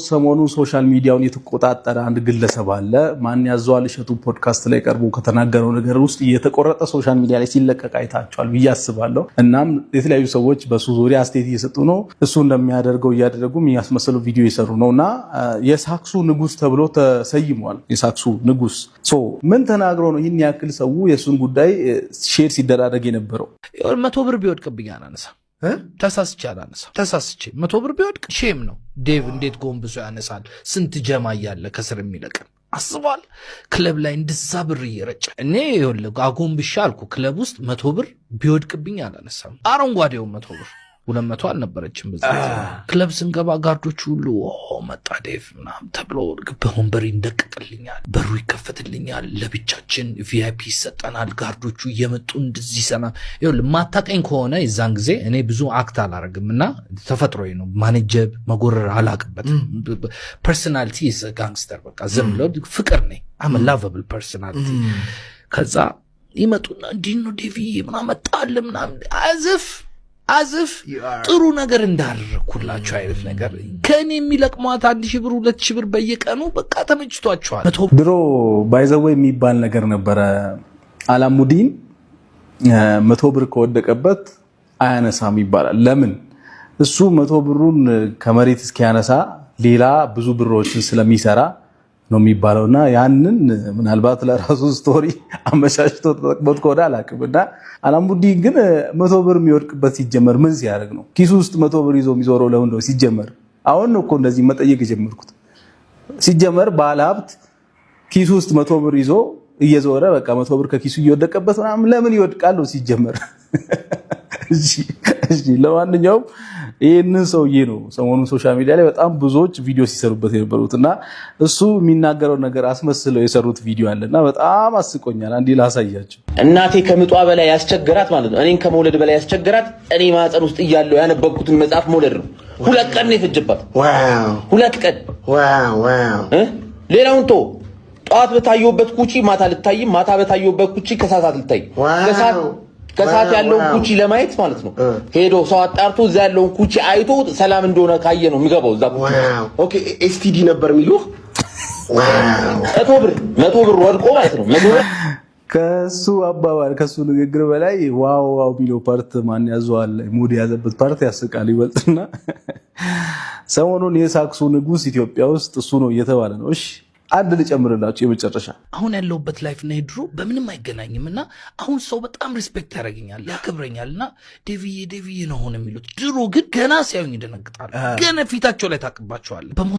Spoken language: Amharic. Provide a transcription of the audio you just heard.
ሰሞኑን social media ውን የተቆጣጠረ አንድ ግለሰብ አለ። ማን ያዘዋል እሸቱ ፖድካስት ላይ ቀርቦ ከተናገረው ነገር ውስጥ እየተቆረጠ social media ላይ ሲለቀቅ አይታችኋል ብዬ አስባለሁ። እናም የተለያዩ ሰዎች በሱ ዙሪያ አስተያየት እየሰጡ ነው። እሱ እንደሚያደርገው እያደረጉ የሚያስመስሉ ቪዲዮ እየሰሩ ነው እና የሳክሱ ንጉስ ተብሎ ተሰይሟል። የሳክሱ ንጉስ so ምን ተናግሮ ነው ይህን ያክል ሰው የእሱን ጉዳይ share ሲደራረግ የነበረው? 100 ብር ቢወድቅብኝ አላነሳም። ተሳስቼ አላነሳም። ተሳስቼ 100 ብር ቢወድቅ shame ነው። ዴቭ እንዴት ጎንብሶ ያነሳል? ስንት ጀማ እያለ ከስር የሚለቅም አስቧል። ክለብ ላይ እንደዛ ብር እየረጨ እኔ ይኸውልህ አጎንብሻ አልኩ። ክለብ ውስጥ 100 ብር ቢወድቅብኝ አላነሳም። አረንጓዴው 100 ብር፣ 200 አልነበረችም። በዛ ጊዜ ክለብ ስንገባ guard ኦቹ ሁሉ "መጣ ዴቭ" ምናምን ተብሎ በወንበር ይንደቀቅልኛል፣ በሩ ይከፈትልኛል፣ ለብቻችን VIP ይሰጠናል። Guard ኦቹ እየመጡ እንደዚህ ሰና ይኸውልህ የማታውቀኝ ከሆነ የዛን ጊዜ እኔ ብዙ act አላረግም እና ተፈጥሮዬ ነው። ማነጀብ መጎረር አላቅበትም። Personality gangster በቃ ዝም ብሎ ፍቅር ነኝ። I'm lovable personality። ከዛ ይመጡና "እንዲህ ነው ዴቪዬ" ምናምን መጣል ምናምን as if ጥሩ ነገር እንዳደረግኩላቸው አይነት ነገር። ከእኔ የሚለቅሟት 1,000 ብር፣ 2,000 ብር በየቀኑ በቃ ተመችቷቸዋል። 100 ድሮ by the way የሚባል ነገር ነበረ። አላሙዲን 100 ብር ከወደቀበት አያነሳም ይባላል። ለምን? እሱ 100 ብሩን ከመሬት እስኪያነሳ ሌላ ብዙ ብሮችን ስለሚሰራ ነው የሚባለው። እና ያንን ምናልባት ለራሱ story አመቻችቶ ተጠቅሞት ከሆነ አላውቅም። እና አላሙዲን ግን 100 ብር የሚወድቅበት ሲጀመር ምን ሲያደርግ ነው? ኪሱ ውስጥ 100 ብር ይዞ የሚዞረው ለምን ነው ሲጀመር? አሁን ነው እኮ እንደዚህ መጠየቅ የጀመርኩት። ሲጀመር ባለሀብት ኪሱ ውስጥ 100 ብር ይዞ እየዞረ በቃ 100 ብር ከኪሱ እየወደቀበት ምናምን ለምን ይወድቃል ነው ሲጀመር? እሺ፣ ለማንኛውም ይህንን ሰውዬ ነው ሰሞኑን social media ላይ በጣም ብዙዎች ቪዲዮ ሲሰሩበት የነበሩት እና እሱ የሚናገረው ነገር አስመስለው የሰሩት ቪዲዮ አለ እና በጣም አስቆኛል። አንዴ ላሳያችሁ። እናቴ ከምጧ በላይ ያስቸገራት ማለት ነው። እኔን ከመውለድ በላይ ያስቸገራት እኔ ማህፀን ውስጥ እያለሁ ያነበብኩትን መጽሐፍ መውለድ ነው። 2 ቀን ነው የፈጀባት። 2 ቀን። ሌላውን ቶ ጠዋት በታየሁበት ኩቺ ማታ ልታይም፣ ማታ በታየሁበት ኩቺ ከሰዓት ልታይ፣ ከሰዓት ያለውን ኩቺ ለማየት ማለት ነው። ሄዶ ሰው አጣርቶ እዛ ያለውን ኩቺ አይቶ ሰላም እንደሆነ ካየ ነው የሚገባው እዛ ኩቺ። Okay፣ STD ነበር የሚሉህ። 100 ብር፣ 100 ብር ወድቆ ማለት ነው። 100 ብር። ከሱ አባባል፣ ከሱ ንግግር በላይ "wow wow" የሚለው part፣ ማን ያዘዋል mood የያዘበት part ያስቃል ይበልጥና ሰሞኑን የሳክሱ ንጉስ ኢትዮጵያ ውስጥ እሱ ነው እየተባለ ነው። እሺ፣ አንድ ልጨምርላችሁ የመጨረሻ። አሁን ያለሁበት life እና የድሮ በምንም አይገናኝም እና አሁን ሰው በጣም respect ያደርገኛል፣ ያከብረኛል እና "ዴቪዬ፣ ዴቪዬ" ነው አሁን የሚሉት። ድሮ ግን ገና ሲያዩኝ ይደነግጣሉ። ገና ፊታቸው ላይ ታቅባቸዋል።